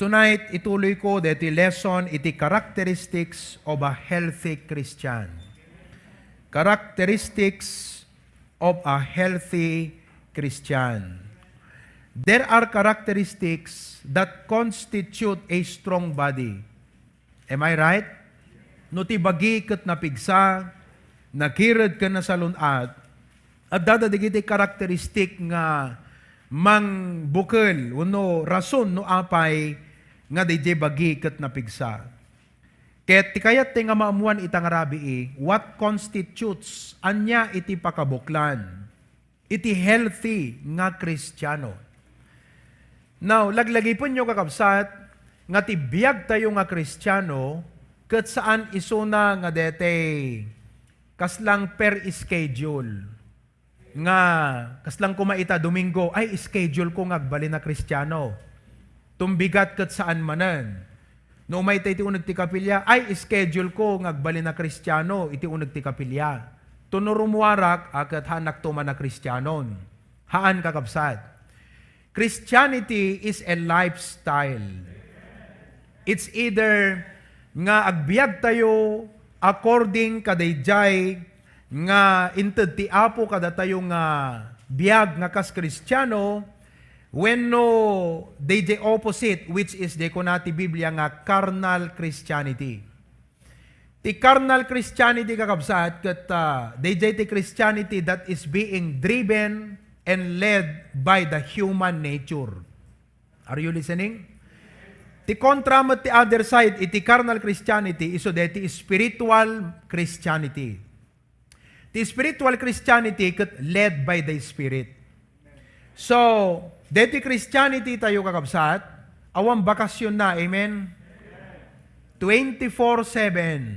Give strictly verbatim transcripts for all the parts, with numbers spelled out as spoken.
Tonight, ituloy ko deti lesson iti characteristics of a healthy Christian. Characteristics of a healthy Christian. There are characteristics that constitute a strong body. Am I right? No ti bagi ket napigsa, nakired ken nasalun-at, adda dagiti karakteristik nga mangbukel wenno rason no apay nga daydiay bagi ket napigsa. Ket ti kayat ti nga maammuan ita nga rabii, what constitutes, ania iti pakabuklan iti healthy nga Kristiano. Now, laglagipenyo, kakabsat, nga ti biagtayo nga Kristiano ket saan isuna nga detay kaslang per schedule nga kaslang kuma ita Domingo, ay, schedule ko nga agbalin a Kristiano. Tumbigat ket saan manen. No umay ta iti uneg ti kapilya, ay, schedule ko nga agbalin a Kristiano iti uneg ti kapilya. Tuno rumuarak, a ket haannak tuman a Kristianon. Haan, kakabsat. Christianity is a lifestyle. It's either nga agbiagtayo according kadaydiay nga inted ti Apo kadatayo nga biag nga kas Kristiano, wenno daydiay opposite, which is di kuna ti Biblia nga carnal Christianity. Ti carnal Christianity, kakabsat, ket, ah, daydiay ti Christianity that is being driven and led by the human nature. Are you listening? Ti kontra met ti other side iti carnal Christianity isu daytoy spiritual Christianity. Ti spiritual Christianity ket led by the Spirit. So, daytoy Christianity tayo, kakabsat, awan bakasyon na. Amen? Twenty-four seven.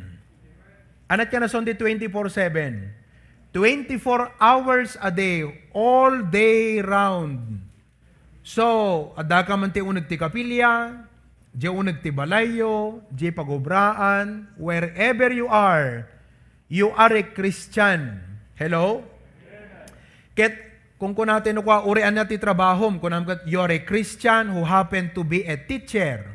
Anat ka na son di twenty-four seven? Twenty-four hours a day, all day round. So, adda ka man ti uneg ti kapilya, di uneg ti balayyo, di pagubraan, wherever you are, you are a Christian. Hello? Ket, kung kunate no kwa, uri ania ti trabahom, kunam ket, you are a Christian who happen to be a teacher.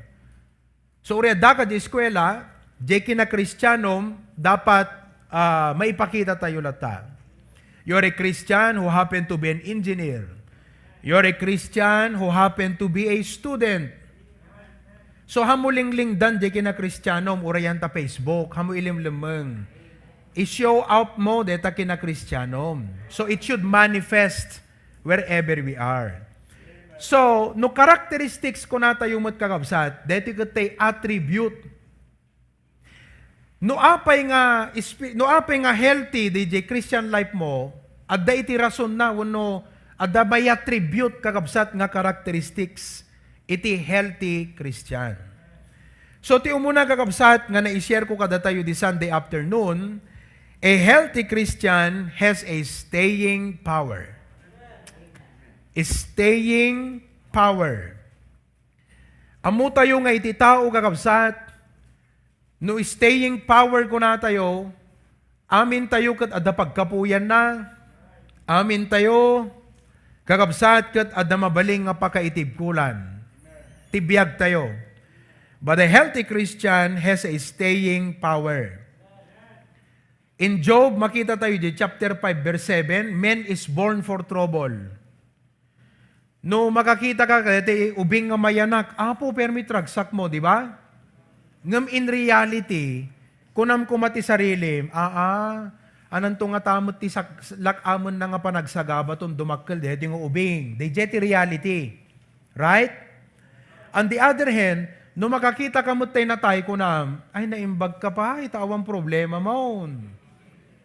So, uri adda ka di eskuela, di kinakristianom, dapat, ah, maipakita tayo latta. You are a Christian who happen to be an engineer. You are a Christian who happen to be a student. So, hamo linglingdan di kinakristianom, urayan ta Facebook, hamo ilimlemmeng. I-show up mo deta kinakristianom. So, it should manifest wherever we are. So, no characteristics kunatayo met, kakabsat, daytoy ket tay attribute. No apay nga ispi-, no apay nga healthy daydiay Christian life mo, adda iti rasonna wenno adda may attribute, kakabsat, nga characteristics iti healthy Christian. So, ti umuna, kakabsat, nga nai-share ko kadatayo di Sunday afternoon, a healthy Christian has a staying power. Staying power. Ammo tayo nga iti tao, kakabsat, no staying power kunatayo, amin tayo ket adda pagkapuyanna. Amin tayo, kakabsat, ket adda mabalin nga pakaitibkolan ti biag tayo. But a healthy Christian has a staying power. In Job, makita tayo di chapter five, verse seven, "Man is born for trouble." No makakita ka kadaytoy ubing nga mayanak, "Apo, permi ti ragsak mo," di ba? Ngem in reality, kunam koma ti sarilim, "Aa, ananto nga ta met ti sak-, lak-amen na nga panagsagaba ton dumakkel daytoy nga ubing." Daydiay ti reality. Right? On the other hand, no makakita ka met tay natay, kunam, "Ay, naimbag ka pay, ta awan problema mon.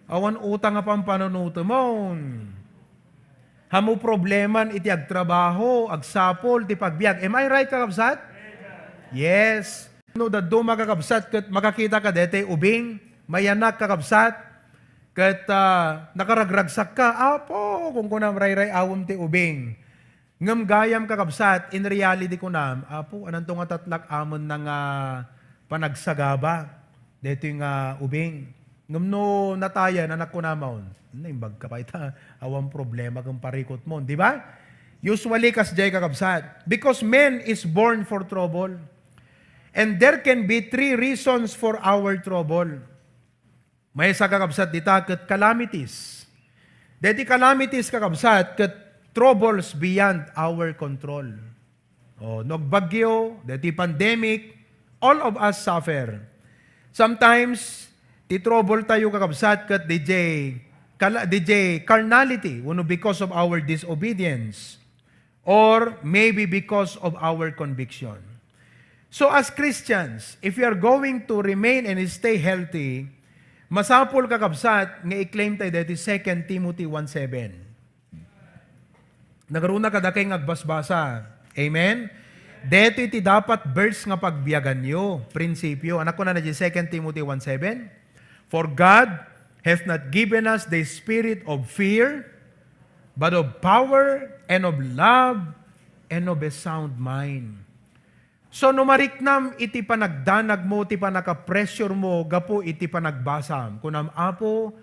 Awan utang a pampanunotemon." Hamo probleman iti agtrabaho, agsapol, ti pagbiag. Am I right, kakabsat? Yes. No dadduma, kakabsat, ket makakita ka daytoy ubing, mayanak, kakabsat, ket, ah, nakaragragsak ka, "Apo," kunkunam, "rayray-awem ti ubing." Ngem gayam, kakabsat, in reality kunam, "Apo, ananto nga ta lak-amen na nga panagsagaba daytoy nga ubing?" Ngem no natayan, anak, kunamon, "Naimbag ka pay ta awan problema ken parikutmon," di ba? Usually, kasdiay, kakabsat. Because man is born for trouble. And there can be three reasons for our trouble. Maysa, kakabsat, dita ket calamities. Deti calamities, kakabsat, ket troubles beyond our control. Oh, no agbagyo, deti pandemic, all of us suffer. Sometimes, ti trouble tayo, kakabsat, ket D J, kala-, D J carnality, wenno because of our disobedience, or maybe because of our conviction. So as Christians, if we are going to remain and stay healthy, masapul, kakabsat, nga i-claim tayo deti Second Timothy one seven. Nagaruna kadakay nga agbasbasa. Amen? Detoy ti dapat verse nga pagbiaganyo, prinsipyo. Anak ko na na di Second Timothy one seven, "For God hath not given us the spirit of fear, but of power and of love and of a sound mind." So, no mariknam iti panagdanag mo, ti panaka-pressure mo, gapu iti panagbasam, kunam, "Apo,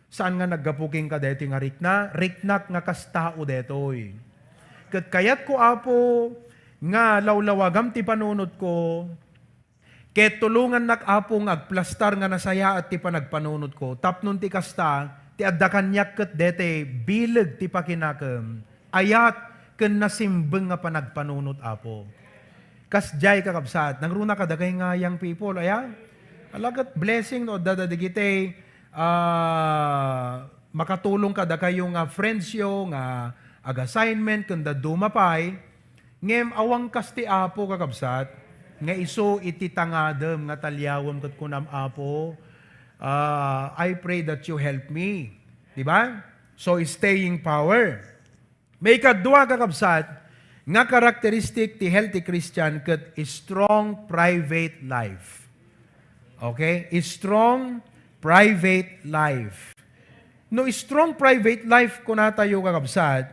saan nga naggapu kenka daytoy nga rikna? Riknak nga kas tao daytoy. Ket kayatko, Apo, nga lawlawagam ti panunotko, ket tulongannak, Apo, nga agplastar nga nasayaat ti panagpanunotko. Tapno ti kasta, ti adda kaniak ket daytoy bileg ti pakinakem, ayat, ken nasimbeng nga panagpanunot, Apo." Kasdiay, kakabsat, nangruna kadakay nga young people, aya? Ala ket blessing no adda dagiti, ah, makatulong kadakayo nga friends yo, nga ag-assignment, ken dadduma pay. Ngem awan kas ti Apo, kakabsat, nga isu iti tangadem nga taliawem ket kunam, "Apo, ah, I pray that you help me." Di ba? So, staying power. Maikadua, kakabsat, nga characteristic ti healthy Christian ket strong private life. Okay? Strong private life. No strong private life kunatayo, kakabsat,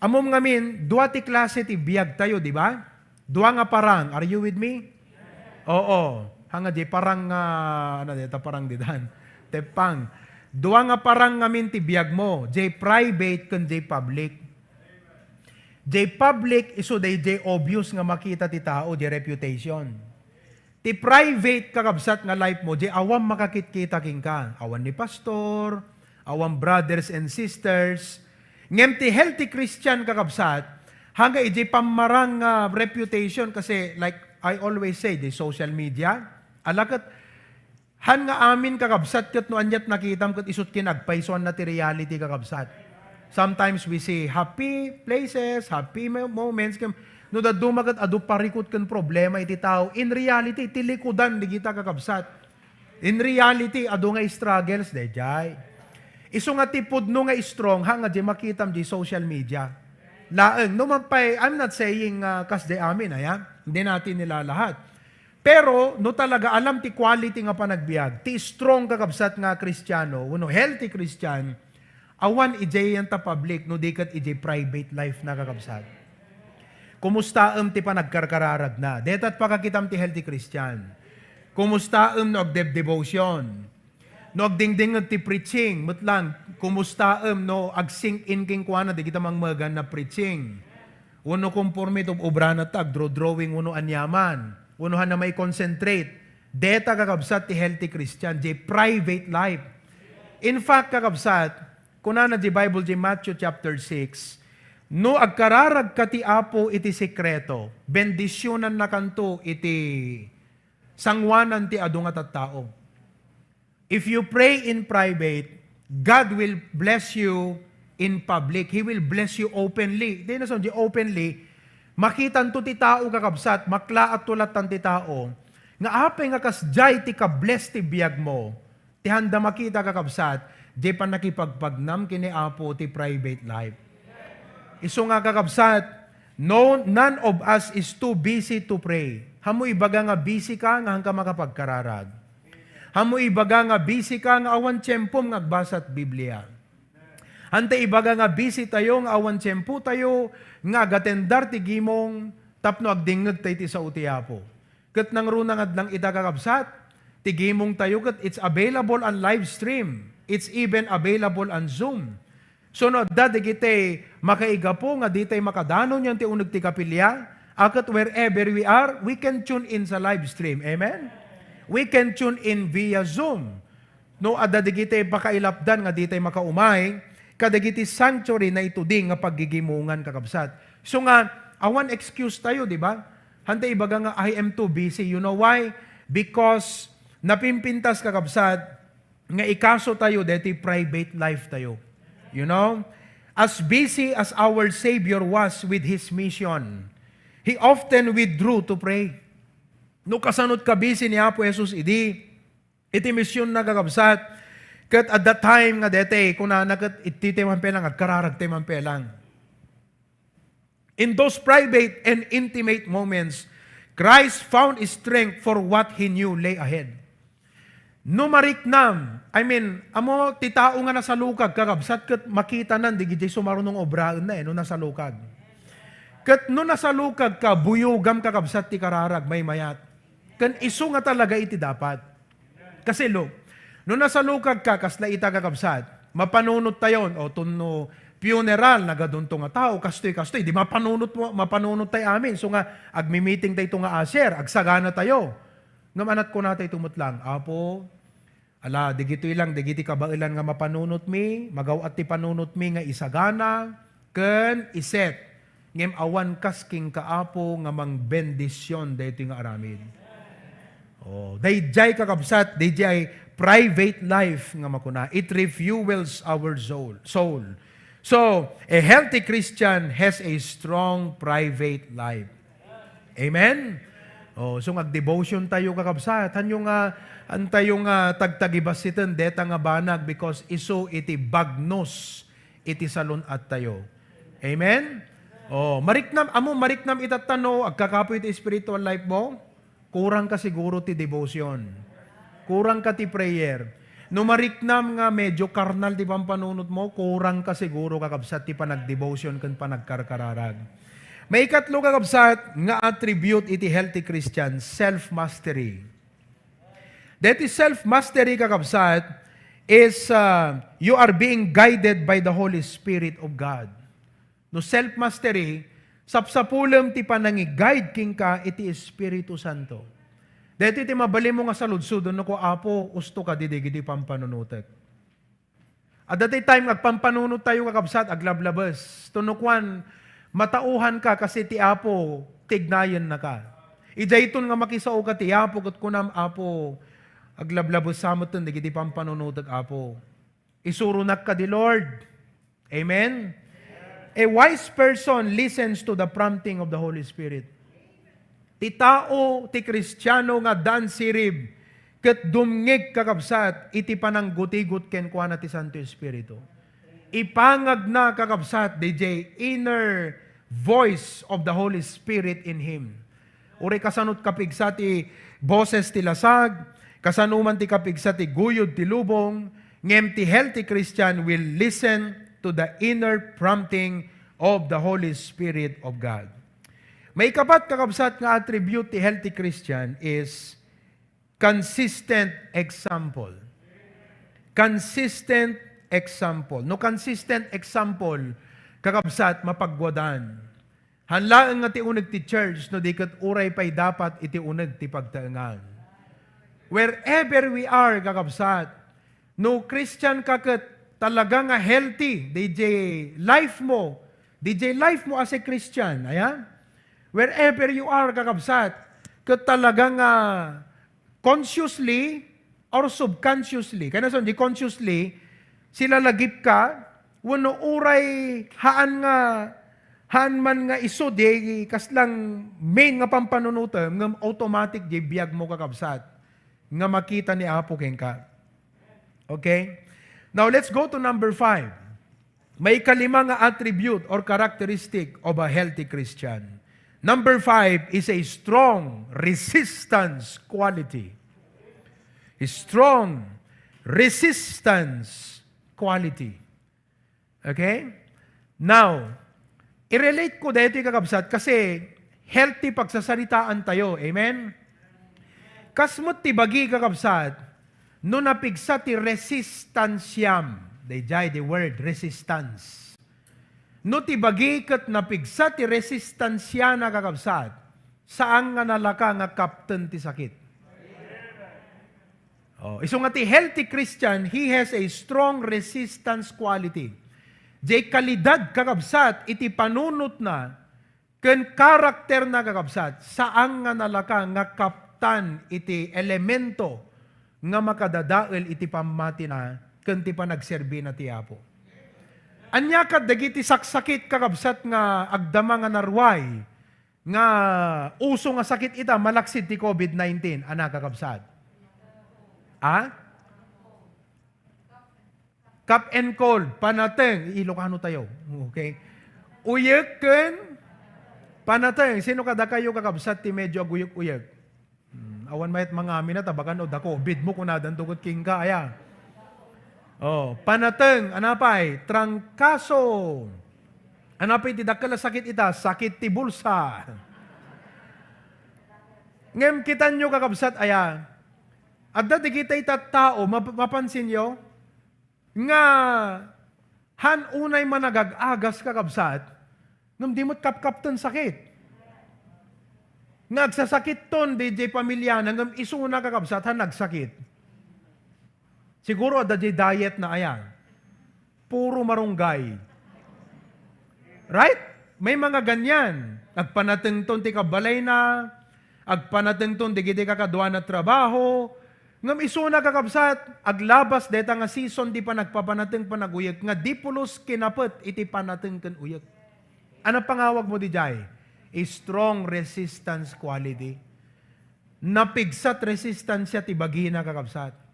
ammom ngamin, dua ti klase ti biag tayo, di ba? Dua nga parang. Are you with me? Oo. Hanga di parang nga, ano, di ta parang didan. Tepang. Dua nga parang ngamin ti biag mo. Jay private ken jay public. Jay public, isu day jay obvious nga makita ti tao, jay reputation. Ti private, kakabsat, nga life mo, jay awan makakitkita kenka. Awan ni pastor, awan brothers and sisters. Ngem ti healthy Christian, kakabsat, hangga iti pammarang nga reputation, kasi like I always say, the social media, ala ket, han nga amin, kakabsat, ket no aniat nakitam ket isut ket agpaysuanna ti reality, kakabsat. Sometimes we see happy places, happy mo-, moments, kem-, no dadduma ket adu parikut ken problema iti tao. In reality, ti likudan digita, kakabsat. In reality, adu nga struggles, dayjay. Isu nga ti pudno nga strong, ha, nga di makitam di social media. Laeng, no man pay, I'm not saying, ah, kas di amin, aya? Hindi natin nilalahat. Pero, no talaga alam ti quality nga panagbiag, ti strong, kakabsat, nga Kristiano, wenno healthy Christian, awan idiay yan ta public, no di ket idiay private life na, kakabsat. Kumustaem ti panagkarkararagna? Deta ti pakakitam ti healthy Christian. Kumustaem no agdeb-devotion? No agdingdingngeg ti preaching, met lang, kumustaem no ag-sink in kenkuana dagita mangmegan na preaching? Wenno konforme iti obrana ta agdraw-drawing wenno aniaman? Wenno hana mai-concentrate? Deta, kakabsat, ti healthy Christian, jay private life. In fact, kakabsat, kunana di Bible di Matthew chapter six, "No agkararagka ti Apo iti sekreto, bendisionannakanto iti sanguanan ti adu nga tattao." If you pray in private, God will bless you in public. He will bless you openly. Di na sa di openly, makitanto ti tao, kakabsat, maklaatto lattan ti tao, nga apay nga kasdiay ti ka-bless ti biag mo, ti handa makita, kakabsat, di pannakipagpagnam ken ni Apo ti private life. Isu nga, kakabsat, no, none of us is too busy to pray. Hamo ibaga nga busy ka nga hangka makapagkararag. Hamo ibaga nga busy ka nga awan tiempom nga agbasat Biblia. Hanta ibaga nga busy tayo nga awan tiempo tayo nga agatendar ti gimong tapno agdingngeg tayo ti sao ti Apo. Ket nangruna nga adlang ita, kakabsat, ti gimong tayo ket it's available on live stream. It's even available on Zoom. So, no adda dagiti makaigapu nga ditay makadanon yan ti uneg ti kapilya, A ket wherever we are, we can tune in sa live stream. Amen? We can tune in via Zoom. No, adda dagiti pakailapdan nga ditay makaumay, kadagiti sanctuary na itudi nga paggigimongan, kakabsat. So nga, awan excuse tayo, di ba? Hanta ibaga nga, "I am too busy." You know why? Because napimpintas, kakabsat, nga ikaso tayo deti private life tayo. You know? As busy as our Savior was with His mission, He often withdrew to pray. No kasanot ka busy ni Apo Jesus idi, iti mision na, kakabsat, ket at that time nga dete, kunana ket iti tayo man pelang, agkararag tayo man pelang. In those private and intimate moments, Christ found strength for what he knew lay ahead. No mariknam, I mean, amo ti tao nga nasalukag, kakabsat, ket makitanan, digiti sumarunong obraenna, eh, no nasalukag. Ket no nasalukag ka, buyogam, kakabsat, ti kararag, maymayat. Ken isu nga talaga iti dapat. Kasi lo, no nasalukag ka, kasla ita, kakabsat, mapanunot tayon, o tunno funeral, nagadunto nga tao, kastoy, kastoy, di mapanunot mo, mapanunot tay amin. So nga, agmi-meeting tayo nga usher, agsagana tayo. Ngem anat kuna tayo tumutlang, Apo, ala, digitoy lang, digiti kabaelan nga mapanunot mi, magaw-at ti panunot mi nga isagana, ken iset. Ngem awan kas kenka, Apo, nga mangbendision daytoy nga aramid. Oh, daydiay, kakabsat, daydiay private life nga makuna. It refuels our soul. Soul. So, a healthy Christian has a strong private life. Amen? Oh, so, agdevotion tayo, kakabsat. Hanyo nga, antayo nga tagtagibassiten deta nga banag because isu iti bagnos iti salun-at tayo. Amen? Oh, mariknam, amo mariknam itatta no, agkakapoy ti spiritual life mo, kurang ka siguro ti devotion. Kurang ka ti prayer. No mariknam nga medyo karnal ti pampanunot mo, kurang ka siguro, kakabsat, ti panagdevotion ken panagkarkararag. Maikatlo, kakabsat, nga attribute iti healthy Christian, self-mastery. That is self-mastery, kakabsat, is, uh, you are being guided by the Holy Spirit of God. No self-mastery, sapsapulem ti panangi-guide kenka iti Espiritu Santo. Daytoy ti mabalinmo nga saludsodon, no, "Apo, usto kadi dagiti pampanunotek?" Adda ti time nga agpampanunot tayo, kakabsat, aglablabes. Tuno kuan, matauhan ka kasi ti Apo, tignayennaka. Idiayton nga makisao ka ti Apo, ket kunam, "Apo, aglablabes sa metten dagiti pampanunotek, Apo." Isuronak kadi, Lord. Amen? A wise person listens to the prompting of the Holy Spirit. Ti tao, ti Kristiano nga addaan sirib, ket dumngeg, kakabsat, iti pananggutigot kenkuana ti Santo Espiritu. Ipangagna, kakabsat, daydiay inner voice of the Holy Spirit in him. Uray kasano ti kapigsa ti boses ti lasag, kasano man ti kapigsa ti guyod ti lubong, ngem ti healthy Christian will listen to the inner prompting of the Holy Spirit of God. Maikapat, kakabsat, nga attribute ti healthy Christian is consistent example. Consistent example. No consistent example, kakabsat, mapagwadan. Haan laeng nga ti uneg ti church, no di ket uray pay dapat iti uneg ti pagtaengan. Wherever we are, kakabsat, no Christian ka ket talaga nga healthy, D J life mo, D J life mo as a Christian, ayan? Wherever you are, kakabsat, ket talaga nga consciously or subconsciously, kayatna, di consciously, silalagipka, wenno uray haan nga, haan man nga isu di kaslang main nga pampanunotem, ngem automatic di biag mo, kakabsat, nga makita ni Apo kenka. Okay? Now, let's go to number five. Maikalima nga attribute or characteristic of a healthy Christian. Number five is a strong resistance quality. Strong resistance quality. Okay? Now, i-relate ko daytoy, kakabsat, kasi healthy pagsasaritaan tayo. Amen? Kas met ti bagi, kakabsat, no napigsa ti resistansiam, daydiay the word, resistance. No ti bagi ket napigsa ti resistansiana, kakabsat, saan nga nalaka nga kapten ti sakit. Oh, isu nga ti healthy Christian, he has a strong resistance quality. Jay kalidad, kakabsat, iti panunotna ken karakterna, kakabsat, saan nga nalaka nga kaptan iti elemento nga makadadael iti pammatina ken ti panagserbina ti Apo. Ania ket dagiti saksakit, kakabsat, nga agdama nga naruay nga uso nga sakit ita malaksid ti covid nineteen? Ana, kakabsat? A? Cough and cold, panateng, Ilocano tayo. Okay? Uyek ken panateng. Sino kadakayo, kakabsat, ti medyo aguyek-uyek? Hmm, awan mayat mangamin a, ta baka no da covid mo, kunadanto ket kenka, aya. Oh, panateng, anapay, trangkaso. Anapay ti dakkel a sakit ita, sakit ti bulsa. Ngem kitanyo, kakabsat, aya, adda dagiti tattao, map-, mapansinyo, nga han unay managag-agas, kakabsat, ngem di met kapkapten sakit. Nga agsasakitton diay pamiliana, ngem isuna, kakabsat, han nagsakit. Siguro adda diay diet na aya. Puro marunggay. Right? May mga ganyan. Agpanatengton ti kabalayna, agpanatengton digiti kakaduana trabaho. Ngem isuna, kakabsat, aglabas dayta nga season ti panagpapanateng, panaguyek nga di pulos kinapet iti panateng ken uyek. Ano pangawag mo didiay? Strong resistance quality. Napigsat resistansya ti bagina, kakabsat.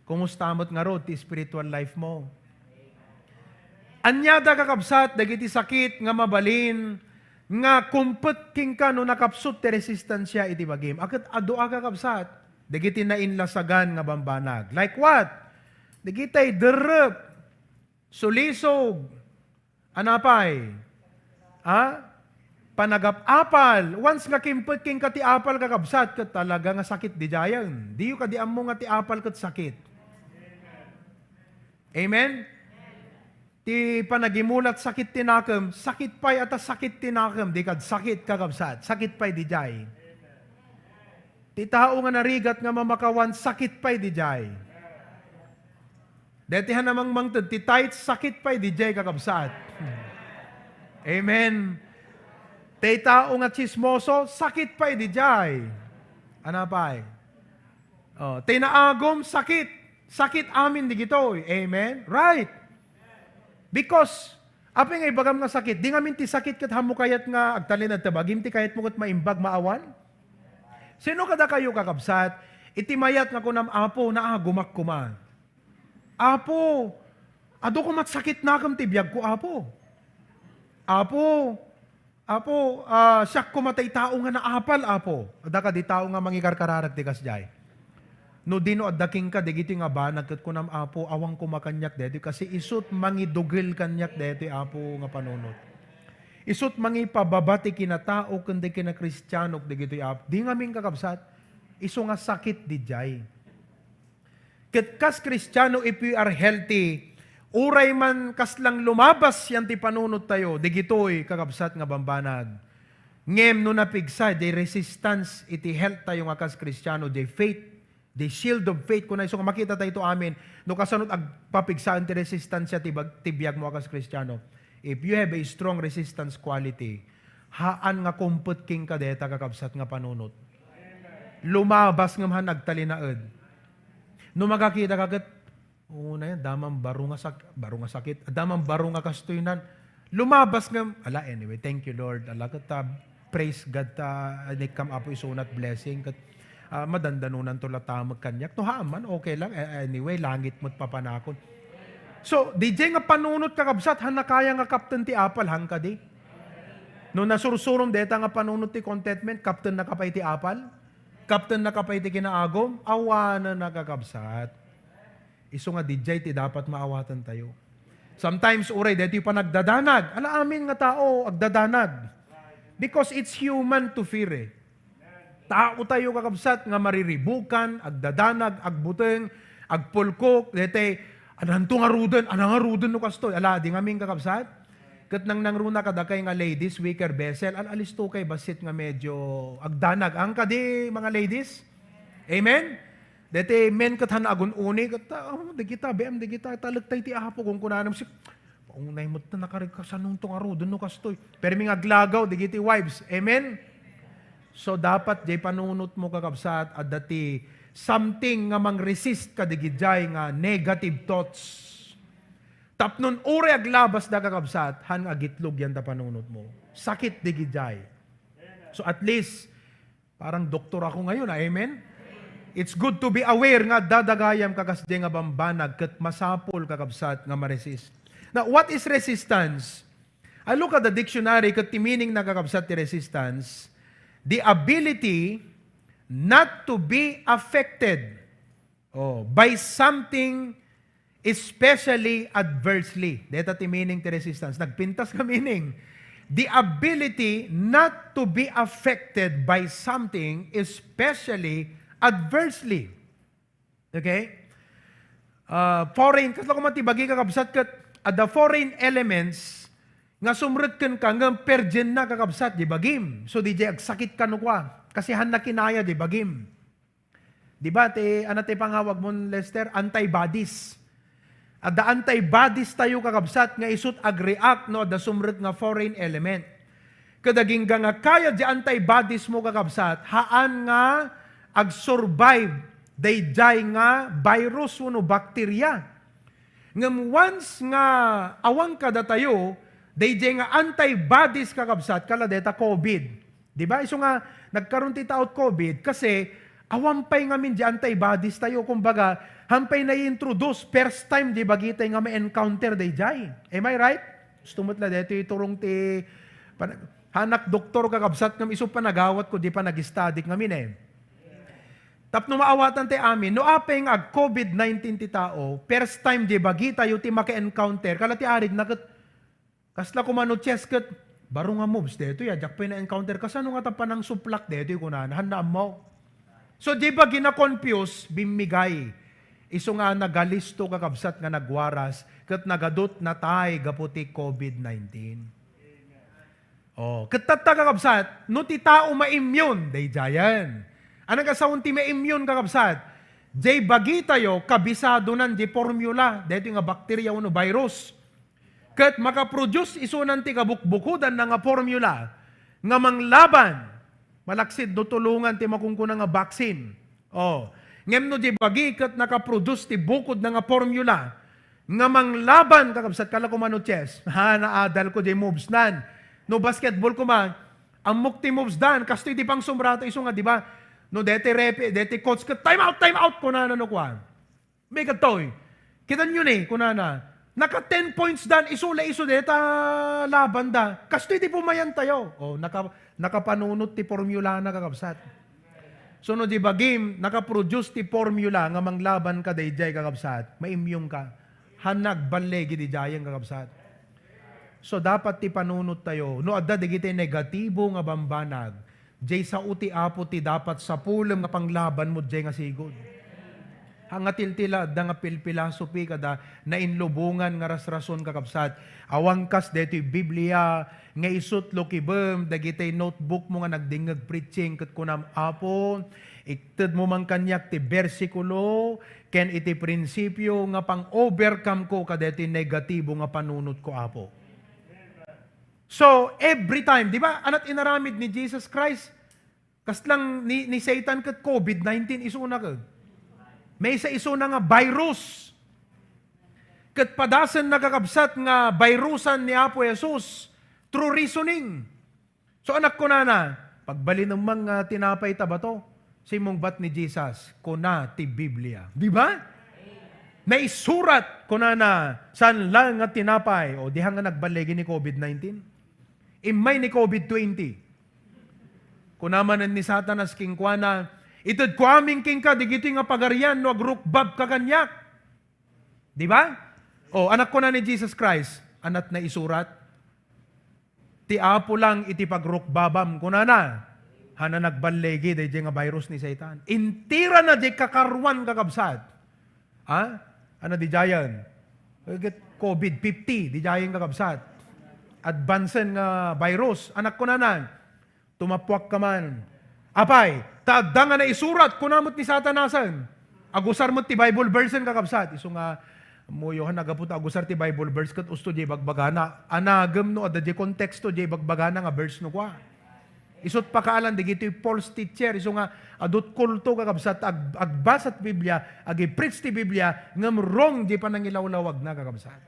Kumusta met ngarud ti spiritual life mo? Ania da, kakabsat, dagiti sakit nga mabalin nga kumpet kenka no nakapsut ti resistansya iti bagim? A ket adu a, kakabsat, dagiti nainlasagan nga bambanag. Like what? Dagiti derrep, sulisog, anapay? A? Panagap-apal. Once nga kimpet kenka ti apal, kakabsat, ket talaga nga sakit didiayen. Diyo kadi ammo nga ti apal ket sakit? Amen? Ti panagimulat, sakit ti nakem, sakit pay a ta sakit ti nakem, di kad sakit, kakabsat. Sakit pay didiay. Ti tao nga narigat nga mamakawan, sakit pay didiay. Deti han namangmangted ti tithes, sakit pay didiay, kakabsat. Amen. Ti tao nga tsismoso, sakit pay didiay. Anapay? Oh, ti naagum, sakit. Sakit amin digitoy. Amen? Right. Because, apay nga ibagam nga sakit? Di ngamin ti sakit ket hammo kayat nga agtalinaed ta bagim, ti kayatmo ket maimbag, maawan? Sino kadakayo, kakabsat, iti mayat nga kunam, "Apo, naagumak koma. Apo, adu komat sakit nakem ti biagko, Apo. Apo, Apo, ah, siak koma tay tao nga naapal, Apo." Adda kadi tao nga mangikarkararag ti kasdiay? No di no adda kenka dagiti nga banag ket kunam, "Apo, awan koma kaniak daytoy, kasi isut' mangidugel kaniak daytoy, Apo, nga panunot. Isut' mangipababa ti kinatao ken ti kinakristianok dagitoy, Apo." Di ngamin, kakabsat, isu nga sakit didiay. Ket kas Kristiano, if we are healthy, uray man kaslang lumabas yan ti panunottayo, digitoy, kakabsat, nga bambanag. Ngem no napigsa, di resistance iti health tayo nga kas Kristiano, di faith, di shield of faith, kuna isu nga makita tayo to amin, no kasano agpapigsaen ti resistansya ti bag-, ti biag mo a kas Kristiano. If you have a strong resistance quality, haan nga kumpet kenka deta, kakabsat, nga panunot. Lumabas ngem han agtalinaed. No makakita ka ket, "Oo na yan, damang baro nga sak-, baro nga sakit, damang baro nga kastoy nan." Lumabas ngem, "Ala, anyway, thank you, Lord. Ala, ket ta, praise God, ta, inikam, Apo, isunat blessing, ket, ah, madandanunan to la tamek kaniak." No, haan man, okay lang. Eh, anyway, langit met papanakon. So, didiay nga panunot, kakabsat, han nakaya nga kapten ti apal, han kadi? No nasursurom deta nga panunot ti contentment, kaptennaka pay ti apal? Kaptennaka pay ti kinaagum? Awanen a, kakabsat. Isu nga didiay ti dapat maawatantayo. Sometimes, uray daytoy panagdadanag. Ala, amin nga tao agdadanag. Because it's human to fear, eh. Tao tayo, kakabsat, nga mariribukan, agdadanag, agbuteng, agpulkok, daytoy, "Ananto ngaruden? Ana ngaruden no kastoy?" Ala, di ngamin, kakabsat. Ket nangnangruna kadakay nga ladies, weaker vessel, al-, alisto kay bassit nga medyo agdanag. Ang kadi, mga ladies? Amen? Deti men ket han agun-uni, ket, ah, oh, di kita, B M, di kita, talek tay ti Apo, kung kunanam si, paunay mo ta, nakarigkasanong tong arudon no kastoy. Pero may aglagaw, di kiti wives. Amen? So, dapat jay panunot mo, kakabsat, adda ti something nga mang-resist ka digijay nga negative thoughts. Tapnon uray aglabas da, kakabsat, han nga agitlog yan ta panunot mo. Sakit digijay. So at least, parang doktor ako ngayon, ah, amen? It's good to be aware nga dadagayam kakas di nga bambanag ket masapul, kakabsat, nga ma-resist. Now, what is resistance? I look at the dictionary ket ti meaning na, kakabsat, ti resistance, the ability not to be affected, oh, by something especially adversely. Deta ti meaning ti resistance. Nagpintas nga meaning. The ability not to be affected by something especially adversely. Okay? Ah, foreign, kasla ko man ti bagi, kakabsat, ket adda foreign elements nga sumrek kenka, ngem perdienna, kakabsat, di bagim. So, di jay agsakit ka no kua. Kasi han nakinaya di bagim. Di ba, ti, ano ti pangawag mo, Lester? Antibodies. Adda antibodies tayo, kakabsat, nga isut ag-react no adda sumrek nga foreign element. Ket agingga nga kayat di antibodies mo, kakabsat, haan nga ag-survive daydiay nga virus wenno bakterya. Ngem once nga awan kadatayo, daydiay nga antibodies, kakabsat, kala deta covid. Di ba? Isu nga, nagkaroon ti taot covid kasi awan pay ngamin di antibodies tayo. Kumbaga, han pay na-introduce, first time di bagitay nga ma-encounter daydiay. Am I right? Gusto met la daytoy turong ti pan-, hanak doktor, kakabsat, ngem isu panagawat ko, di pa nag-study ngamin eh. Tapno maawatan ti amin, no apay nga ag-covid nineteen ti tao, first time di bagitayo ti maka-encounter, kala ti arig na ket, kasla kumano chess ket, baro nga moves daytoy, a, diak pay na-encounter, kasano nga ta panangsuplak daytoy, kunana, han naammo. So, di bagi na-confuse, bimmigay. Isu nga nagalisto, kakabsat, nga nagwaras, ket nagadut natay gapu ti covid nineteen. Oh, ket tatta, kakabsat, no ti tao ma-immune, daydiayen. Ania nga sawen ti ma-immune, kakabsat? Jay bagitayo, kabisadonan jay formula, daytoy nga bakterya wenno virus. Ket makaproduce isunan ti kabukbukodanna nga formula nga manglaban, malaksid no tulongan ti makunkuna nga vaccine. Oh, ngem no di bagi ket nakaproduce ti bukodna nga formula nga manglaban, kakabsat, kala ko mano chess. Ha, naadal ko di moves nan. No basketball ko man, ammok ti moves dan. Kastoy di pang sumrata isu nga, di ba? No deti referee, deti coach ket, "Time out, time out," kunana no kuan. May kadtoy. Kitan yo ni, kunana. Naka ten points dan, isu la isu deta laban da. Kastoy ti pumayan tayo. Oh, naka, nakapanunot ti formula na, kakabsat. So, no di bagim, nakaproduce ti formula nga manglaban ka daydiay, kakabsat, ma-immune ka. Han nagballigi didiayen, kakabsat. So, dapat ti panunot tayo, no adda dagiti negatibo nga bambanag, jay sao ti Apo ti dapat sapulem nga panglaban mo jay nga sigud. Ha nga tiltila adda nga pilpilasopi kada nainlubongan nga rasrason, kakabsat. Awan kas daytoy Biblia nga isut lukibem dagiti notebook mo nga nagdingngeg preaching ket kunam, "Apo, iktedmo man kaniak ti bersikulo ken iti prinsipio nga pang-overcome ko kadaytoy negatibo nga panunotko, Apo." So, every time, di ba, anat inaramid ni Jesus Christ? Kaslang ni, ni Satan ket covid nineteen isuna ket. Maysa isuna nga virus. Ket padasen, nakakabsat, nga virusan ni Apo Jesus through reasoning. So, anak, kunana, "Pagbalinem man nga tinapay ta bato." Simmungbat ni Jesus, "Kuna ti Biblia." Di ba? Naisurat, kunana, "Saan lang nga tinapay." O, diha nga nagballigi ni covid nineteen. Immay ni covid twenty. Kuna manen ni Satanas kenkuana, "Itedko amin kenka digitoy nga pagarian no agrukbab ka kaniak." Di ba? O, anak, kuna ni Jesus Christ, "Anat naisurat? Ti Apo lang iti pagrukbabam," kunana. Hana nagballigi daydiay nga virus ni Satan. Intirana di kakaruan, kakabsat. Ha? Ano di jayan? Ket covid fifty, di jayan, kakabsat. advanced nga virus. Anak, kunana, tumappuak ka man. Apay, ta adda nga naisurat, kuna met ni Satanasen. Agusar met ti Bible verse-en, kakabsat. Isu nga, ammoyo, han, gapu ta agusar ti Bible verse ket usto diay bagbagana. Anagem no adda diay konteksto diay bagbagana nga verse no kua. Isut' pakaalan dagitoy false teacher, isu nga adut kulto, kakabsat, ag-, agbasa ti Biblia, agi-preach ti Biblia, ngem wrong diay panangilawlawagna, kakabsat.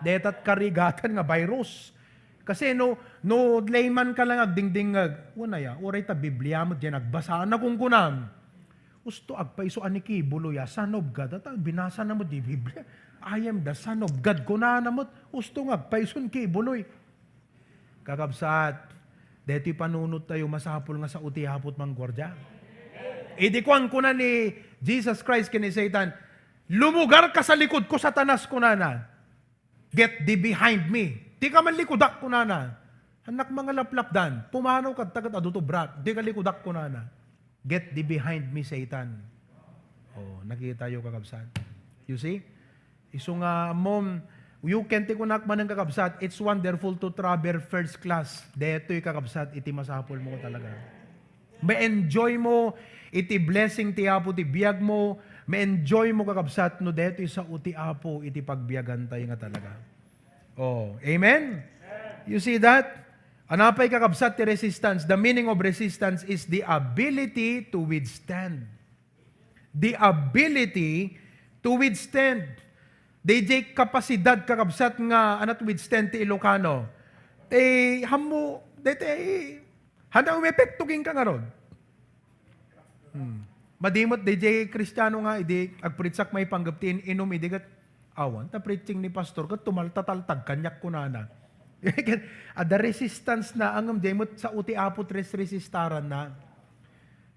Detat karigatan nga virus. Kasi no, no layman ka lang agdingdingngeg, "Wen aya, uray ta Biblia met diay nagbasa," nakunkunam. Usto agpaiso a ni Kibuloy a Son of God, ta binasana met diay Biblia. "I am the Son of God," kunana met, usto nga agpaiso ni Kibuloy. Kakabsat, daytoy panunottayo, masapul nga sao ti Apo ti mangguardia. Idi kuan, kuna ni Jesus Christ ken ni Satan, "Lumugarka sa likudko, Satanas," kunana. "Get thee behind me." Dika man likudak, kunana. Annak, mangalaplapdan. Pumanaw kadta ket adu ti obrak. Dika likudak, kunana. "Get thee behind me, Satan." Oh, nakitayo, kakabsat. You see? Isu nga, ammom, you can ti kunak manen, kakabsat, it's wonderful to travel first class. Daytoy, kakabsat, iti masapulmo talaga. Ma-enjoy mo iti blessing ti Apo ti biag mo. Ma-enjoy mo, kakabsat, no daytoy sao ti Apo iti pagbiagantay nga talaga. Oh, amen? You see that? Anapay, kakabsat, ti resistance? The meaning of resistance is the ability to withstand. The ability to withstand. Dayjay kapasidad, kakabsat, nga anat withstand ti Ilocano. Eh, hammo, daytay, handa umepekto kenka ngarud. Hmm. Madi met dayjay Kristiano nga, idi agpreachak maipanggep ti in-inum, idi ket, "Awan, ta preaching ni pastor, ket tumaltataltag kaniak," kunana. Adda resistance na, ngem diay met sao ti Apo ti resresistaranna.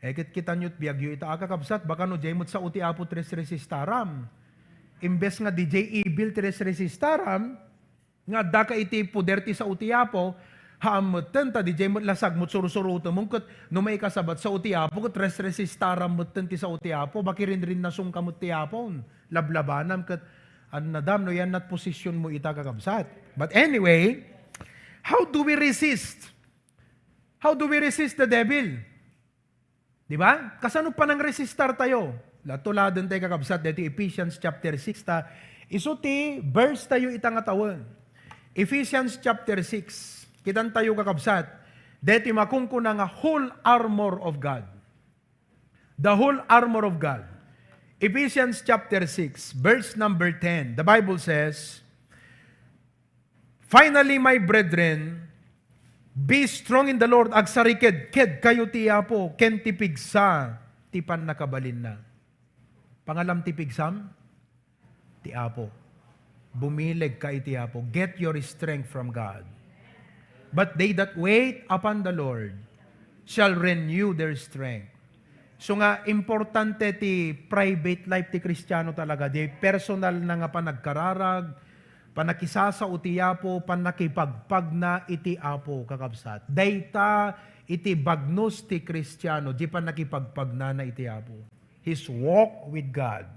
Eh, ket kitanyo ti biagyo ita, a, kakabsat, baka no diay met sao ti Apo ti resresistaram. Imbes nga diay evil ti resresistaram, nga addaka iti poder ti sao ti Apo, haan metten, ta diay met lasag met sursurutemon, ket no maikasabat sao ti Apo, ket resresistaram metten ti sao ti Apo, makirinrinnasongka met ti Apo, lablabanam, ket annadam, no yannat positionmo ita, kakabsat. But anyway, how do we resist? How do we resist the devil? Di ba? Kasano panangresistar tayo? Latuladen tayo, kakabsat, daytoy Ephesians chapter six ta. Isu ti verse tayo ita nga tawen. Ephesians chapter six. Kitan tayo, kakabsat, daytoy makunkuna nga whole armor of God. The whole armor of God. Ephesians chapter six, verse number ten. The Bible says, "Finally, my brethren, be strong in the Lord." Agsarikedkedkayo ti Apo ken ti pigsa ti pannakabalinna. Pangalam ti pigsam? Ti Apo. Bumilegka iti Apo. Get your strength from God. "But they that wait upon the Lord shall renew their strength." So nga, importante ti private life ti Kristiano talaga, di personal na nga panagkararag, panakisasao ti Apo, panakipagpagna iti Apo, kakabsat. Dayta iti bagnos ti Kristiano, di panakipagpagnana iti Apo. His walk with God.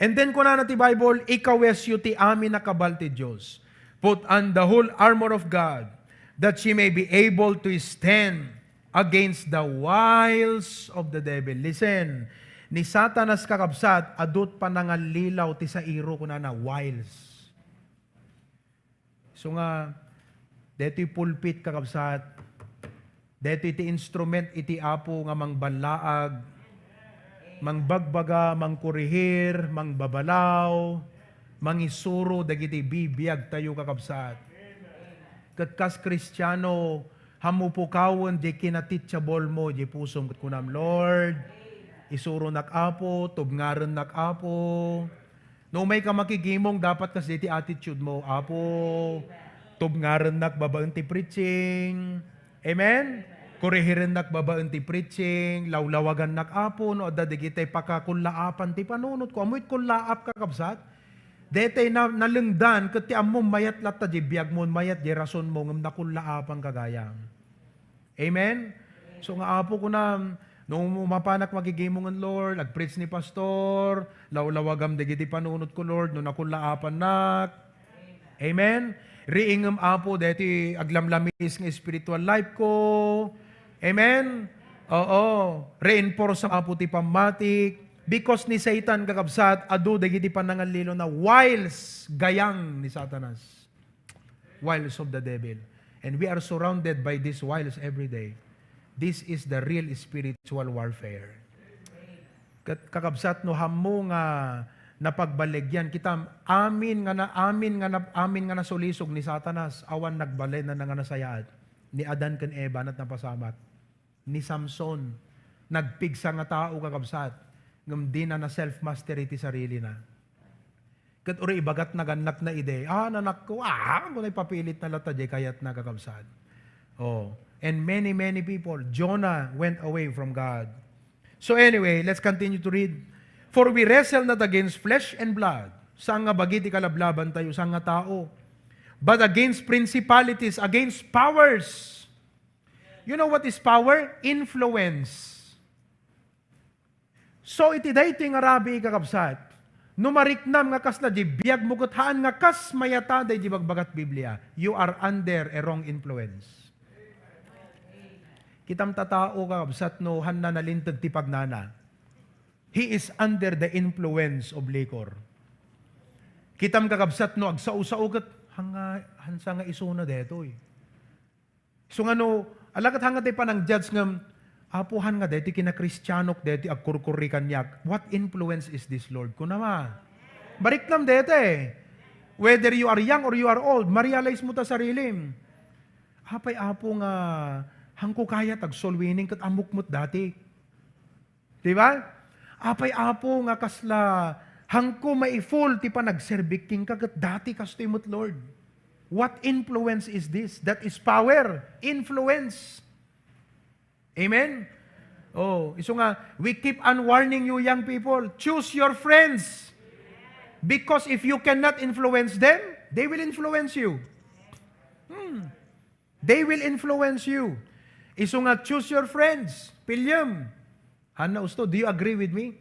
And then, kunana ti Bible, "Ikawesyo ti amin a kabal ti Dios. Put on the whole armor of God, that ye may be able to stand against the wiles of the devil." Listen, ni Satanas, kakabsat, adut panangallilaw ti sairo, kunana, wiles. So nga, daytoy pulpit, kakabsat, daytoy ti instrument iti Apo nga mangballaag, mangbagbaga, mangkurihir, mangbabalaw, mangisuro dagiti bibiag tayo, kakabsat. Ket kas Kristiano, hammo pukawen diay kinatitsabolmo diay pusom ket kunam, "Lord, isuronak, Apo, tubngarennak, Apo." No umayka makigimong, dapat kas daytoy attitude mo, "Apo, tubngarennak babaen ti preaching." Amen? "Kurihirennak babaen ti preaching, lawlawagannak, Apo, no adda dagiti pakakullaapan ti panunotko." Ammo it kullaap, kakabsat? Daytay na, nalengdan, ket ti ammom, mayat latta diay biagmo, mayat diay rasonmo, ngem nakullaapanka gayam. Amen? So nga, "Apo," kunam, "no mapanak makigimong, Lord, agpreach ni pastor, lawlawagam dagiti panunotko, Lord, no nakullaapannak." Amen? Riingem, Apo, deti aglamlamis nga spiritual life ko. Amen? Oo. Reinforce, Apo, ti pammatik. Because ni Satan, kakabsat, adu dagiti panangallilona wiles gayam ni Satanas. Wiles of the devil. And we are surrounded by these wiles every day. This is the real spiritual warfare. Ket kakabsat, no hammo nga napagbalegyan kita, amin nga na, amin nga na, amin nga nasulisog ni Satanas, awan nagbalin na nga nasayaat. Ni Adan ken Eva, anat napasamak. Ni Samson, nagpigsa nga tao, kakabsat, ngem dina na self-mastery ti sarilina. Ket uray ibagat nagannakna idi, "Ah, nanakko, ah, kunay papilit na latta diay kayatna, kakabsat." Oh, and many, many people, Jonah went away from God. So anyway, let's continue to read. "For we wrestle not against flesh and blood." Saan nga bagi ti kalablaban tayo, saan nga tao. "But against principalities, against powers." You know what is power? Influence. So, iti daytoy nga rabii, kakabsat, no mariknam nga kasla di biagmo ket haan nga kas mayata daydi bagbagat Biblia, you are under a wrong influence. Kitam ta tao, kakabsat, no hanna nalinteg ti pagnana. He is under the influence of liquor. Kitam, kakabsat, no agsao-sao ket, hanga, hansa nga isuna daytoy. So nga no, alakat hanga ti panang-judge ngem, "Apo, han nga daytoy kinakristianok, daytoy agkurkurri kaniak. What influence is this, Lord?" Kuna ma. Mariknam daytoy. Whether you are young or you are old, ma-realize mo ta sarilim. Apay, Apo, nga hangko kayat ag-soul winning ket ammok met dati. Di ba? Apay, Apo, nga kasla hangko maiful ti panagserbik kenka ket dati kastoy met, Lord. What influence is this? That is power. Influence. Amen? Oh, isu nga, we keep on warning you, young people. Choose your friends. Because if you cannot influence them, they will influence you. Hmm. They will influence you. Isu nga, choose your friends. Piliem. Hanna usto, do you agree with me?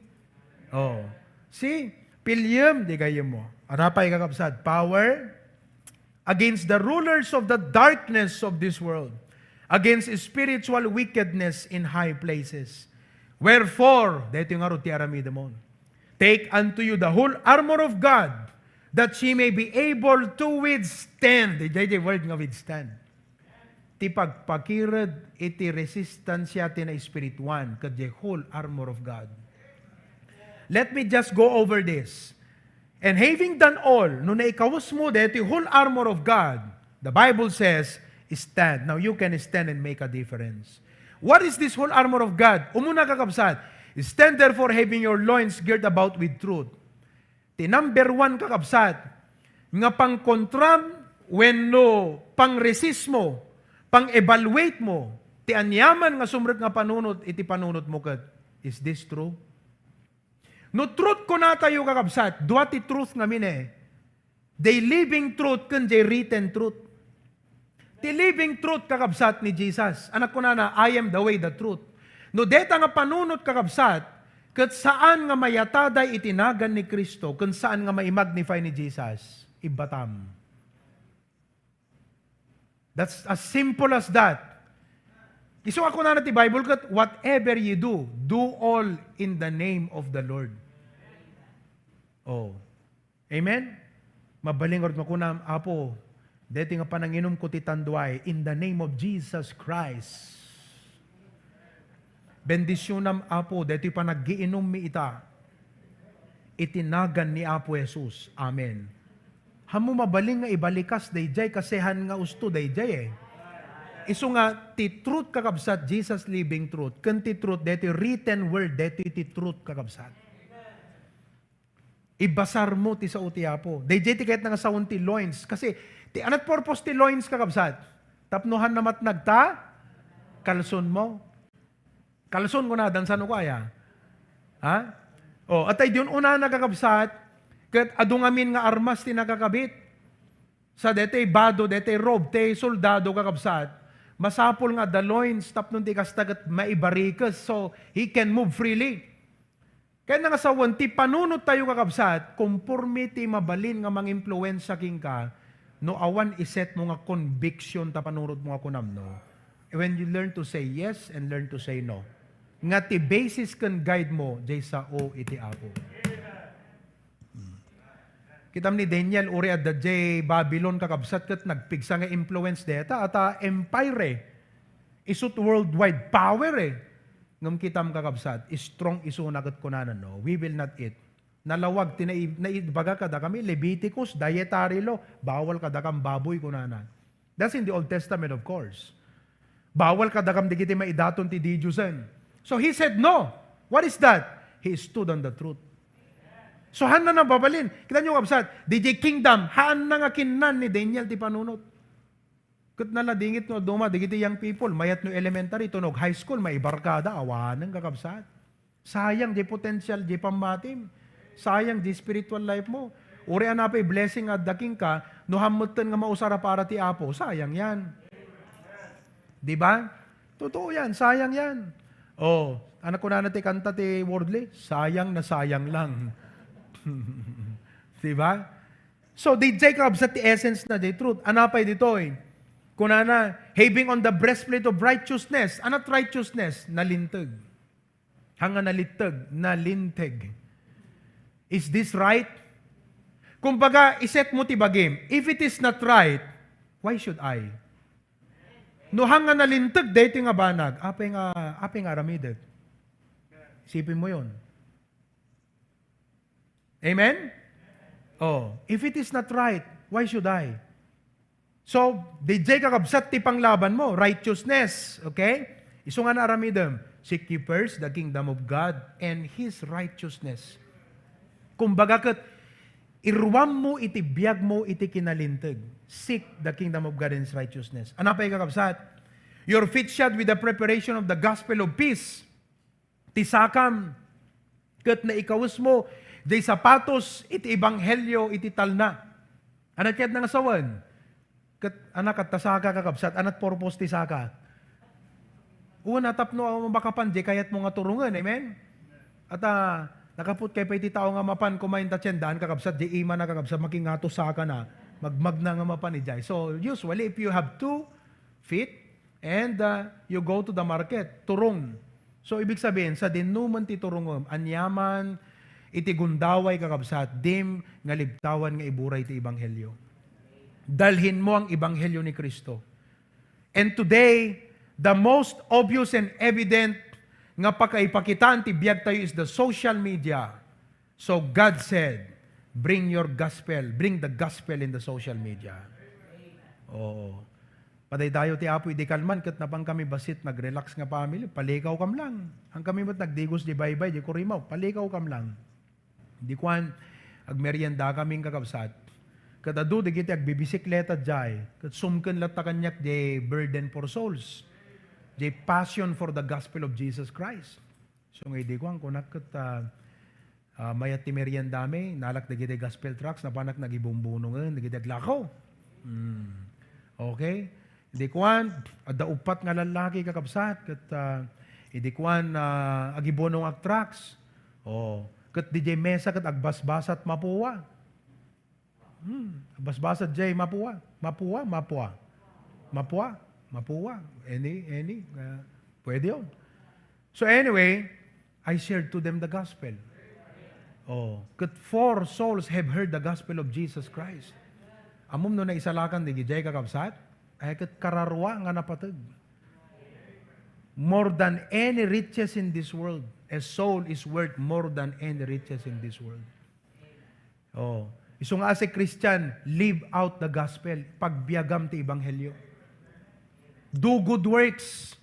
Oh. See? Piliem, di gayyem mo. Arapay, kakabsat. Power against the rulers of the darkness of this world, against spiritual wickedness in high places. Wherefore, daytoy ngarud ti aramidemon. Take unto you the whole armor of God, that ye may be able to withstand. Diay, diay word nga withstand. Ti pagpakired iti resistancia ti naespirituan, ket diay whole armor of God. Let me just go over this. And having done all, no naikawes mo daytoy whole armor of God, the Bible says, "Stand." Now you can stand and make a difference. What is this whole armor of God? Umuna, kakabsat, "Stand therefore, having your loins girt about with truth." Ti number one, kakabsat, nga pangkontram wenno pangresist mo, pang-evaluate mo, ti aniaman nga sumrek nga panunot iti panunot mo ket, is this true? No truth kunatayo, kakabsat, dua ti truth ngamin eh. Diay living truth ken diay written truth. Ti living truth, kakabsat, ni Jesus. Anak kunana, "I am the way, the truth." No deta nga panunot, kakabsat, ket saan nga mayata daydiay iti nagan ni Cristo, ken saan nga mai-magnify ni Jesus, ibbatam. That's as simple as that. Isu nga kunana ti Bible ket, "Whatever you do, do all in the name of the Lord." Oh. Amen? Mabalin ngarud makunam, "Apo, daytoy nga pananginumko ti tanduay, in the name of Jesus Christ. Bendisionam, Apo, daytoy panaggiinummi ita. Iti nagan ni Apo Jesus. Amen." Hammo mabalin nga ibalikas daydiay, kasi han nga usto daydiay eh. Isu nga, ti truth, kakabsat, Jesus living truth, ken ti truth, daytoy written word, daytoy ti truth, kakabsat. Ibasar mo ti sao ti Apo. Daydiay ti kayatna nga sawen ti loins. Kasi, ti anat purpose ti loins, kakabsat? Tapno han namatnag ta kalson mo. Kalson ko na, dansan ko aya. Ha? O, atay di unana, kakabsat, ket adu ngamin nga armas ti nakakabit. Sa daytoy bado, daytoy robe, ti soldado, kakabsat, masapul nga adda loins, tapno ti kasta ket maibarikes, so he can move freely. Kayatna nga sawen, ti panunot tayo, kakabsat, konporme ti mabalin nga mangimpluwensia kenka, No awan iset mo nga conviction ta panunot mo nga kunam, no? When you learn to say yes and learn to say no. Nga ti basis ken guide mo, jay sao iti Apo. Hmm. Kitam ni Daniel, uri adda jay Babylon kakabsat ket nagpigsa nga influence deta, ata empire, eh. Isut worldwide power, eh. Ngem kitam kakabsat, strong isuna ket kunana, no, "We will not eat." Nalawag ti nai-, naibaga kadakami, Leviticus, dietary law, bawal kadakam baboy, kunana. That's in the Old Testament, of course. Bawal kadakam dagiti maidaton ti didiosen. So he said no. What is that? He stood on the truth. So, haanna nababalin. Kita nyo, kabsat, D J Kingdom, haanna nga kinnan ni Daniel ti panunot. Ket naladingit no duma, dagiti young people, mayat no elementary, tunog high school, maibarkada, awanen, kakabsat. Sayang di potential, di pammatim. Sayang di spiritual life mo. Uri a napay blessing nga adda kenka, no hammetten nga mausar a para ti Apo, sayang yan. Di ba? Totoo yan, sayang yan. Oh, ano kunana ti kanta ti Worldly? "Sayang na sayang lang." Di ba? So, di jay kabsat ti essence na di truth. Ano pay ditoy? Kunana, "Having on the breastplate of righteousness." Anat righteousness? Nalinteg. Hanga nalitteg, nalinteg. Is this right? Kumbaga, iset mo ti bagim. If it is not right, why should I? No hanga nalinteg daytoy nga banag, apay nga, apay nga aramidek? Isipin mo yon. Amen? Oh, if it is not right, why should I? So, di jay kakabsat ti panglaban mo, righteousness, okay? Isu nga naaramidem, "Seek ye first the kingdom of God and His righteousness." Kumbaga ket, iruam mo iti biag mo iti kinalinteg. Seek the kingdom of God and His righteousness. Ano pay kakabsat? "Your feet shod with the preparation of the gospel of peace." Ti sakam, ket naikawes mo, jay sapatos iti ebanghelio iti talna. Anat kayat nga sawen? Ket, anak, ket ta saka, kakabsat, anat purpose ti saka? Una, tapno makapan, jay kayat mo nga turongen, amen? At, ah, nakaput kay pay ti tao nga mapan kumain ta tiendaan, kakabsat, jay imana, kakabsat, makingato saka na, magmagna nga mapan ijay. So, usually, if you have two feet, and, uh, you go to the market, turong. So, ibig sabihin, sadinoman ti turongem, aniaman iti gundaway, kakabsat, dim nga libtawan nga iburay ti ebanghelio. Dalhin mo ang ebanghelio ni Cristo. And today, the most obvious and evident nga pakaipakitaan ti biag tayo is the social media. So God said, "Bring your gospel, bring the gospel in the social media." Oo. Padaydayo ti Apo idi kalman ket napan kami bassit nag-relax nga family, palikaw kam lang. Ang kami met nagdigos di baybay, di kurimaw, palikaw kam lang. Di kuan, agmerienda kami kakabsat. Ket adu dagiti agbibisikleta jay, ket sumken latta kaniak di burden for souls. Di passion for the gospel of Jesus Christ. So, nga idi kuan, kunak ket, ah, ah, mayat ti meriendami, nalak dagiti gospel tracts, napanak nagibumbunongen, dagiti aglakaw. Hmm. Okay? Idi kuan, adda uppat nga lallaki, kakabsat, ket, ah, idi kuan, ah, agibunong ak tracts. Oh, ket didiay mesa ket agbasbasat mapuwa. Hmm, basbasat jay mapuwa. Mapuwa, mapuwa. Mapuwa, mapuwa. Any, any, uh, pwede yun. So anyway, I shared to them the gospel. Oh, ket four souls have heard the gospel of Jesus Christ. Ammom no naisalakan di jay kakabsat? Ay ket kararua nga napateg. More than any riches in this world, a soul is worth more than any riches in this world. Oh, isu nga as a Christian, live out the gospel. Pagbiagam ti ebanghelio. Do good works.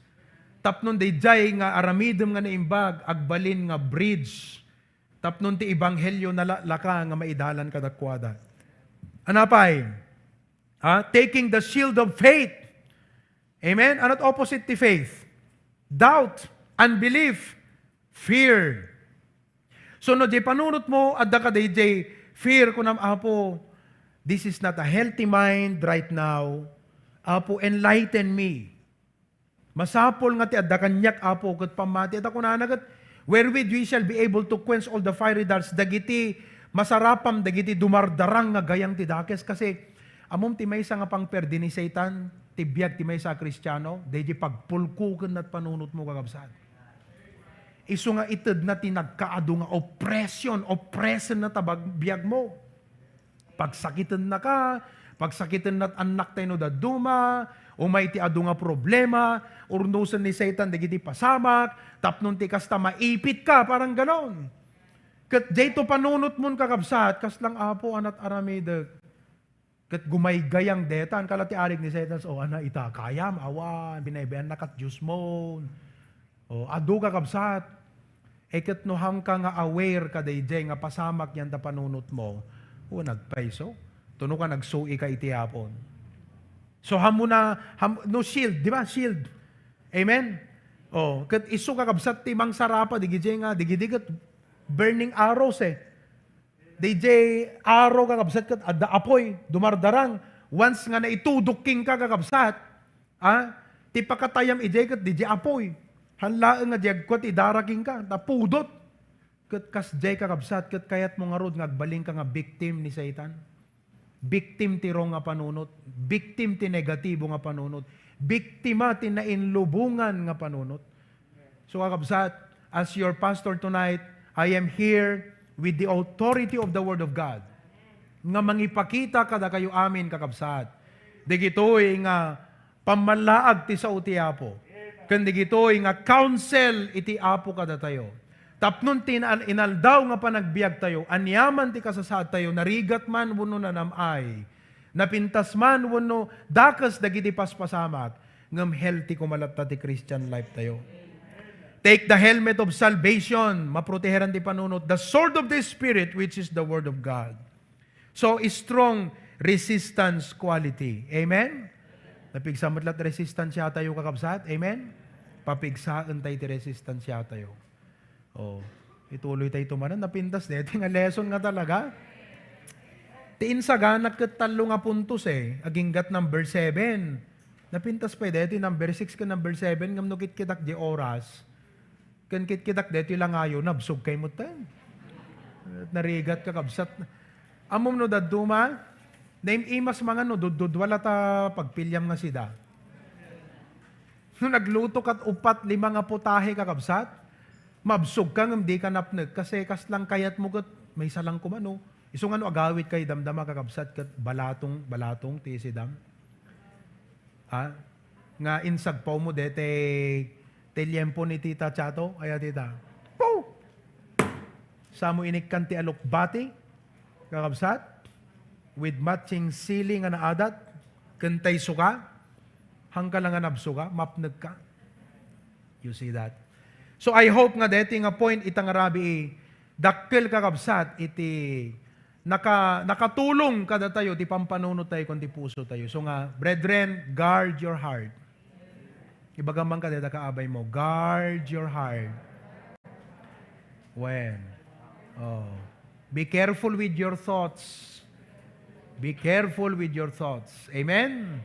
Tapnon dayjay nga aramidem nga naimbag, agbalin nga bridge. Tapnon ti ebanghelio nalaklaka nga maidalan kadakuada. Anapay? Ha? Taking the shield of faith. Amen? Anot opposite ti faith? Doubt, unbelief, fear. So, no, di panunot mo, adda ka dayjay fear, kunam, "Apo, this is not a healthy mind right now. Apo, enlighten me." Masapul nga ti adda kaniak, Apo, ket pammati. Ta kunana ket, "Wherewith we shall be able to quench all the fiery darts," dagiti masarapam, dagiti dumardarang nga gayang ti dakes. Kasi, Ammom ti maysa nga pangperdi ni Satan, ti biag ti maysa a Kristiano, daydi pagpulkokenna ti panunotmo, kakabsat. Isu nga itedna ti nagkaadu nga oppression, oppression na ta bag-, biagmo. Pagsakitennaka, pagsakitenna ti annakta no dadduma, umay ti adu nga problema, urnosen ni Satan dagiti pasamak, tapno ti kasta maipitka, parang ganon. Ket dayto panunotmon, kakabsat, kasla, "Apo, anat aramidek." Ket gumaygayang deta, kala ti arig ni Satan, "O, ana, ita, kayam, awan, binaybayanna kat Diosmon." O, adu, kakabsat. E ket no hanka nga aware kadaydiay nga pasamak yan ta panunotmo, o, nagpayso. Tuno ka nagsuika iti Apon. So, hammona, ham-, no shield, di ba? Shield. Amen? O, ket isu, kakabsat, ti mangsarapa, digidiay nga, digidi ket burning arrows, e. Daydiay arrow, kakabsat, ket adda apoy, dumardarang. Once nga naitudok kenka, kakabsat, a, ti pakatayam idiay ket daydiay apoy. Haan laeng nga di agkua ti idara kenka, ta pudot. Ket kasdiay, kakabsat, ket kayatmo ngarud nga agbalinka nga victim ni Satan? Victim ti wrong nga panunot, victim ti negatibo nga panunot, biktima ti nainlubongan nga panunot. So, kakabsat, as your pastor tonight, I am here with the authority of the Word of God nga mangipakita kadakayo amin, kakabsat, digitoy nga pammallaag ti sao ti Apo, ken digitoy nga counsel iti Apo kadatayo. Tapnon ti inal-, inaldaw nga panagbiagtayo, aniaman ti kasasaadtayo, narigat man wenno nanam-ay, napintas man wenno dakes dagiti paspasamak, ngem healthy koma latta ti Christian life tayo. Take the helmet of salvation, maproteheran ti panunot, the sword of the Spirit, which is the Word of God. So, strong resistance quality. Amen? Napigsa met latta ti resistansya tayo, kakabsat. Amen? Papigsaen tayo ti resistansya tayo. Oh, ituloy tayo tumanan. Napintas deti nga lesson nga talaga. Ti insaganak ket tallo nga puntos, e. Aginggat number seven. Napintas pay deti number six ken number seven, ngem no kitkitak di oras, ken kitkitak deti langayo, nabsog kay metten. Narigat, kakabsat. Ammom no dadduma, naim-imas mangan no duddudua latta pagpiliam nga sida. No nagluto kat upat, lima nga putahe, kakabsat, mabsog ka ngem di ka napnek, kasi kasla kayatmo ket maysa lang koma, no? Isu nga no agawid kay damdama, kakabsat, ket balatong, balatong ti isidam. Ha? Nga insagpawmo deti ti liempo ni Tita Chato, aya, Tita? Poo! Samo inikkan ti alukbati, kakabsat, with matching sili nga naadat, ken tay suka, hangka la nga nabsuga, mapnekka. You see that? So, I hope nga deti nga point ita nga rabii, dakkel, kakabsat, iti naka-, nakatulong kadatayo ti pampanunot tayo ken ti puso tayo. So nga, brethren, guard your heart. Ibagam man kadata kaabaymo, guard your heart. When? Oh. Be careful with your thoughts. Be careful with your thoughts. Amen?